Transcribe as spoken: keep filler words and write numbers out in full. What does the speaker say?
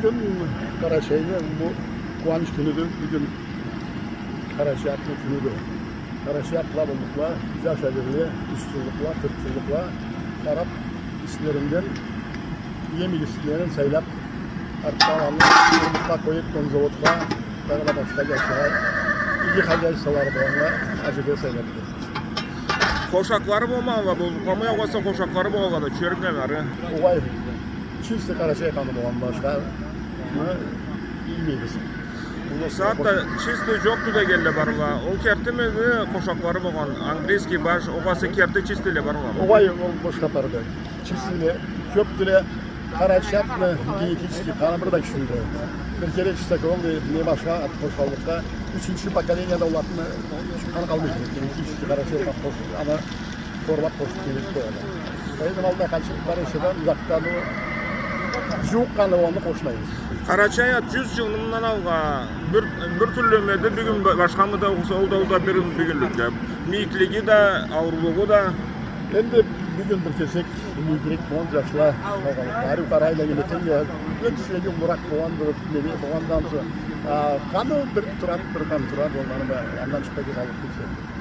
Бюгюн Къарачайны бу къууанч кюнюдю, бюгюн къарачай атны кюнюдю. Къарачай атла боллукъла, джаш аджирле, юч джыллыкъла, тёрт джыллыкъла къарап, ичлеринден эм игисилерин сайлап, артда аланы къуймукъгъа къоюп, конзаводха, дагъыда башха джашлагъа иги хозяйстволары болгъанла аджирле сайлап. Къошакълары болмагъанла боллукъмы, огъесе къошакълары болгъанла да тюшерикмиле ары? Огъай, чисто къарачай къаны болгъан, башханы билмейбиз. Бусагъатда чисто джокъду дегенле барла. Ол кертимиди, къошакълары болгъан, английский баш, огъесе керти чистыйле барла? Огъай, ол бош хапарды. Чистыйле кёпдюле. Къарачай атны генетический къаны бир да кючлюдю. Бир кере чистаковый не башха ат къошаллыкъгъа, ючюнчю поколениеде ол атны къаны къалмайды. Генетический къарачай къаны къош-, аны хорлап къошуп келип къояла. Поэтому алда къачып барыучудан узакъдан ол джууукъ къаны болгъанны къошмайбыз. Къарачай ат джюз джылны мындан алгъа бир, бир тюрлюмю эди, бюгюн ба-, башхамыды, огъесе ол да, ол да бир бюгюнлюкде. Мийиклиги да, ауруулугъу да. Энди бюгюн бир кесек мийигирек болгъан джашла, ариу къарайла, неме этелле, энди сюеги уллуракъ болгъанды, неме болгъандан сора, а, къаны бир турады, бир къаны турады, андан чыкъгъан джокъ.